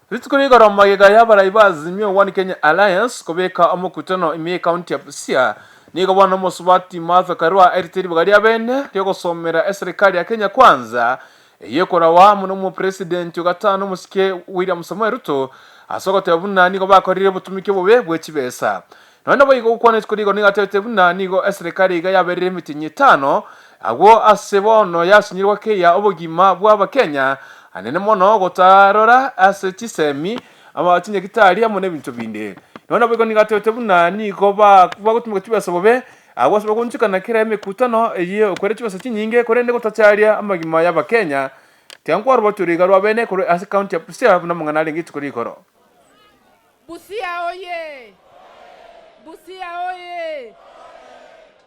Rituko rigoro magega y'abarai ba Azimio One Kenya Alliance kobeka omokutano ime y'ecounty ya Busia, nigo bono omosubati Martha Karua airete ribaga ria bene riogosomera eserikari ya Kenya Kwanza eyio ekorawa amo nomopresident o gatano omosike William Samoei Ruto ase ogoteba buna nigo bakorire obotumiki obobe bwe chibesa. Nonya naboigo gokwana rituko rigoro nigo atebete buna nigo eserikari iga yaberire emetienyi etano agwo ase bono yasinyirwe keya obogima bw'Abakenya anene mono gotarora ase chisemi ama chinyagitari amo nebinto binde. Nonya naboigo nigo atebete buna nigo bagotumeka chibesa bobe agwo ase bagoonchokana kera emekutano eye okwera chibesa chinyinge korende gotacharia amagima y'Abakenya. Tiga nkwarobachwe riga rwa bene korwa ase county ya Busia buna amang'ana arenge rituko rigoro. Busia oye! Busia oye!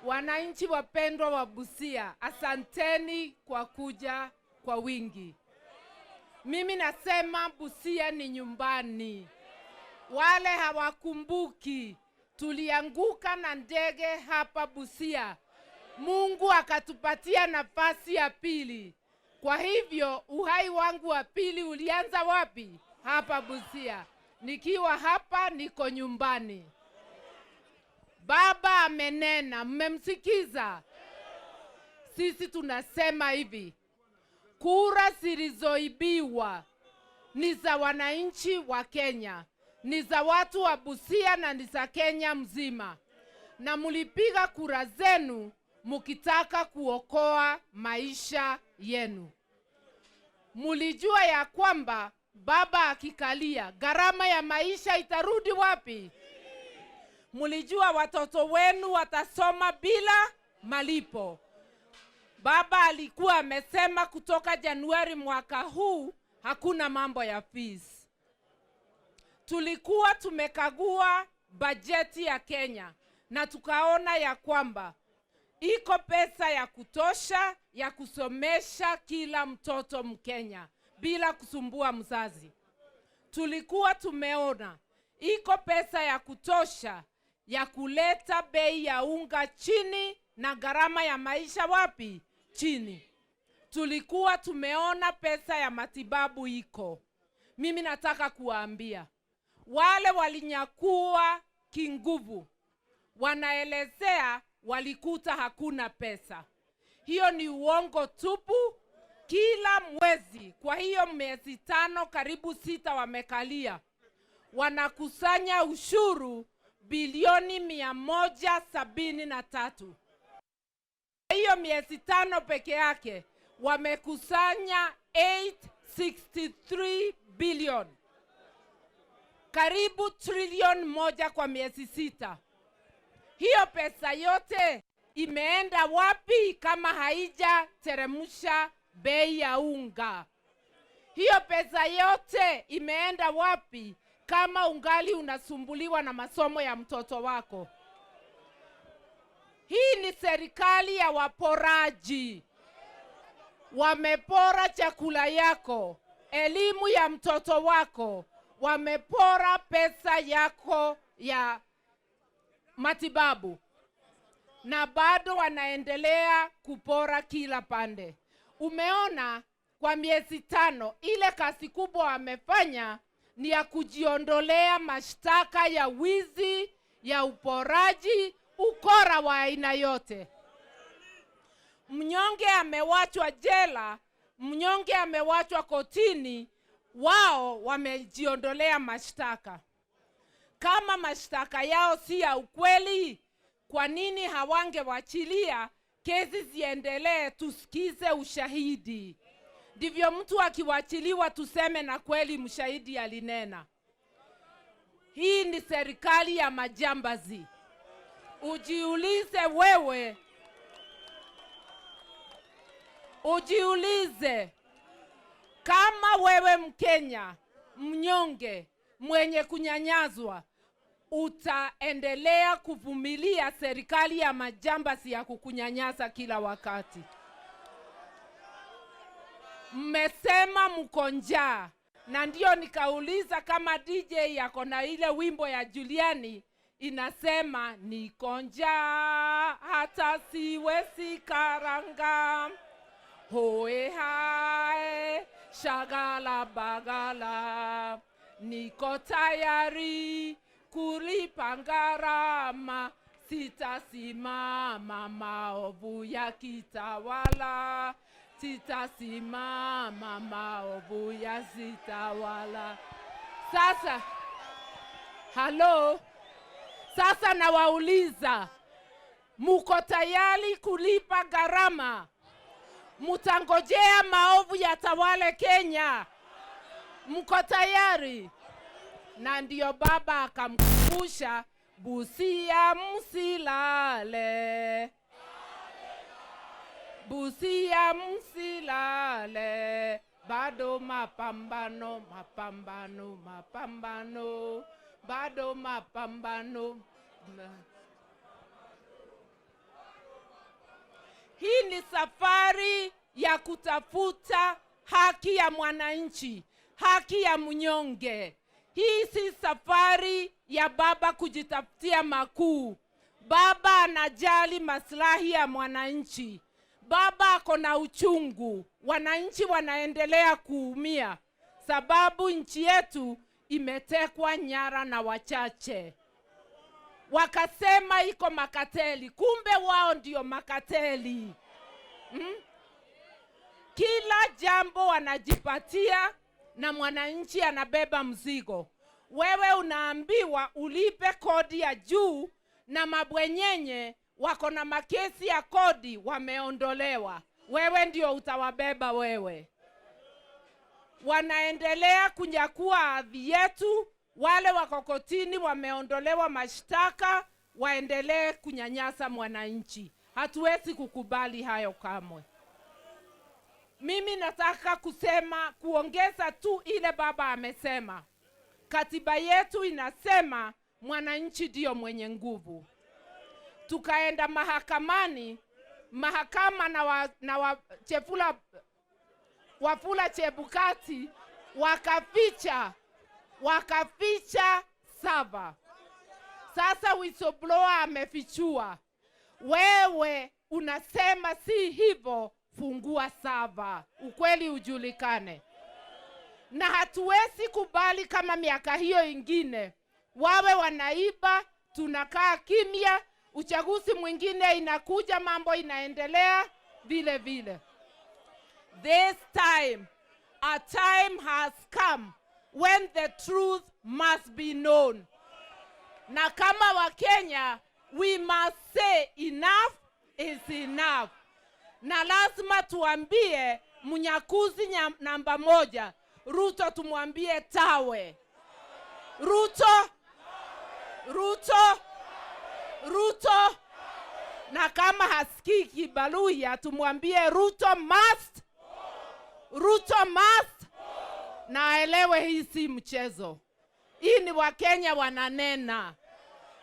Wananchi wapendwa wa Busia, asanteni kwa kuja kwa wingi. Mimi nasema Busia ni nyumbani. Wale hawakumbuki, tulianguka na ndege hapa Busia. Mungu akatupatia nafasi ya pili. Kwa hivyo uhai wangu wa pili ulianza wapi? Hapa Busia. Nikiwa hapa niko nyumbani. Baba amenena, mmemsikiza? Sisi tunasema hivi, kura zilizoibiwa ni za wananchi wa Kenya, ni za watu wa Busia na ni za Kenya mzima. Na mlipiga kura zenu mukitaka kuokoa maisha yenu. Mulijua ya kwamba baba akikalia, gharama ya maisha itarudi wapi? Mulijua watoto wenu watasoma bila malipo. Baba alikuwa amesema kutoka Januari mwaka huu hakuna mambo ya fees. Tulikuwa tumekagua bajeti ya Kenya na tukaona ya kwamba iko pesa ya kutosha ya kusomesha kila mtoto Mkenya bila kusumbua mzazi. Tulikuwa tumeona iko pesa ya kutosha ya kuleta bei ya unga chini na gharama ya maisha wapi? Chini. Tulikuwa tumeona pesa ya matibabu iko. Mimi nataka kuwaambia wale walinyakua kinguvu, wanaelezea walikuta hakuna pesa. Hiyo ni uongo tupu. Kila mwezi, kwa hiyo miezi 5 karibu 6 wamekalia, wanakusanya ushuru bilioni 173. Hiyo miezi 5 peke yake wamekusanya 863 billion, karibu trilioni 1 kwa miezi 6. Hiyo pesa yote imeenda wapi kama haijateremsha bei ya unga? Hiyo pesa yote imeenda wapi kama ungali unasumbuliwa na masomo ya mtoto wako? Hii ni serikali ya waporaji. Wamepora chakula yako, elimu ya mtoto wako, wamepora pesa yako ya matibabu, na bado wanaendelea kupora kila pande. Umeona kwa miezi 5 ile kazi kubwa wamefanya ni ya kujiondolea mashtaka ya wizi, ya uporaji, ukora wa aina yote. Mnyonge amewachwa jela, mnyonge amewachwa kotini, wao wamejiondolea mashtaka. Kama mashtaka yao si ya ukweli, kwa nini hawangewachilia kesi ziendelee, tusikize ushahidi? Ndivyo mtu akiwachiliwa tuseme na kweli mshahidi alinena. Hii ni serikali ya majambazi. Ujiulize wewe, ujiulize kama wewe Mkenya mnyonge mwenye kunyanyazwa utaendelea kuvumilia serikali ya majambazi ya kukunyanyasa kila wakati. Mmesema mko njaa, na ndio nikauliza kama DJ yako na ile wimbo ya Juliani inasema niko njaa hata siwezi karanga, hoe hae shagala bagala, Niko tayari kulipa gharama, sitasimama maovu yakitawala, sitasimama maovu yakitawala. Sasa halo, sasa nawauliza, muko tayari kulipa gharama? Mutangojea maovu yatawale Kenya? Mko tayari? Na ndio baba akamkumbusha, Busia msilale, Busia msilale, bado mapambano, mapambano, mapambano, bado mapambano. Hii ni safari ya kutafuta haki ya mwananchi, haki ya mnyonge. Hii si safari ya baba kujitafutia makuu. Baba anajali maslahi ya mwananchi. Baba ako na uchungu, wananchi wanaendelea kuumia sababu nchi yetu imetekwa nyara na wachache. Wakasema iko makateli, kumbe wao ndio makateli. Kila jambo wanajipatia na mwananchi anabeba mzigo. Wewe unaambiwa ulipe kodi ya juu na mabwenyenye wako na makesi ya kodi wameondolewa. Wewe ndio utawabeba wewe. Wanaendelea kunyakua ardhi yetu, wale wako kotini wameondolewa mashtaka, waendelee kunyanyasa mwananchi. Hatuwezi kukubali hayo kamwe. Mimi nataka kusema, kuongeza tu ile baba amesema. Katiba yetu inasema mwananchi ndio mwenye nguvu. Tukaenda mahakamani, mahakama na wa Chefula, Wafula Chebukati wakaficha sava. Sasa whistleblower amefichua. Wewe unasema si hivyo, fungua sava, ukweli ujulikane. Na hatuwezi kubali kama miaka hiyo ingine wawe wanaiba, tunakaa kimya, uchaguzi mwingine inakuja, mambo inaendelea vile vile. This time, a time has come when the truth must be known. Na kama Wakenya, we must say enough is enough. Na lazima tuambie mnyakuzi namba moja, Ruto, tumwambie tawe. Ruto, Ruto, Ruto. Na kama hasikii Kibaluhya, tumwambie Ruto must, Ruto must. Na aelewe hii si mchezo. Hii ni Wakenya wananena.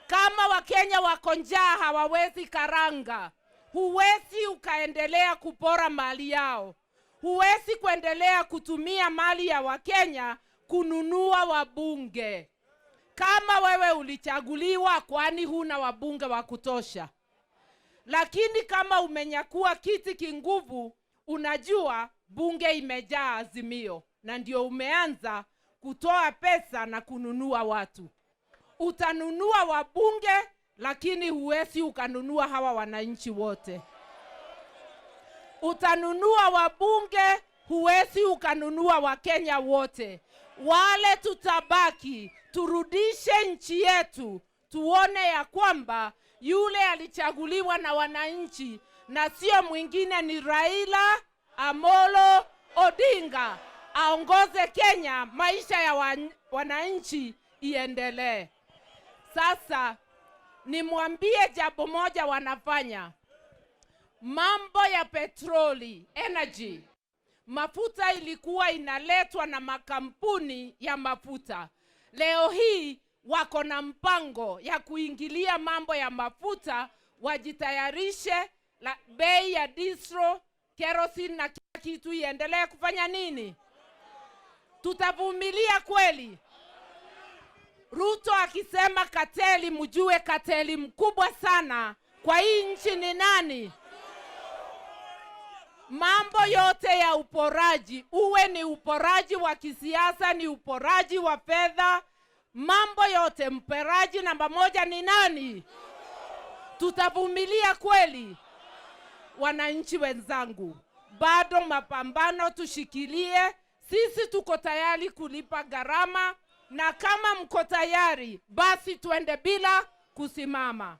Kama Wakenya wako njaa hawawezi karanga, huwezi ukaendelea kupora mali yao. Huwezi kuendelea kutumia mali ya Wakenya kununua wabunge. Kama wewe ulichaguliwa, kwani huna wabunge wa kutosha? Lakini kama umenyakua kiti kinguvu, unajua bunge imejaa Azimio, na ndio umeanza kutoa pesa na kununua watu. Utanunua wabunge, lakini huwezi ukanunua hawa wananchi wote. Utanunua wabunge, huwezi ukanunua Wakenya wote. Wale tutabaki, turudishe nchi yetu, tuone ya kwamba yule alichaguliwa na wananchi na sio mwingine ni Raila Amolo Odinga, aongoze Kenya, maisha ya wananchi iendelee. Sasa nimwambie jambo moja wanafanya. Mambo ya petroli, energy. Mafuta ilikuwa inaletwa na makampuni ya mafuta. Leo hii wako na mpango ya kuingilia mambo ya mafuta, wajitayarishe la bei ya diesel, kerosene na kila kitu iendelee kufanya nini? Tutavumilia kweli? Ruto akisema kateli, mjue kateli mkubwa sana kwa hii nchi ni nani? Mambo yote ya uporaji, uwe ni uporaji wa kisiasa, ni uporaji wa fedha, mambo yote, mporaji namba moja ni nani? Tutavumilia kweli? Wananchi wenzangu, bado mapambano tushikilie. Sisi tuko tayari kulipa gharama, na kama mko tayari, basi tuende bila kusimama.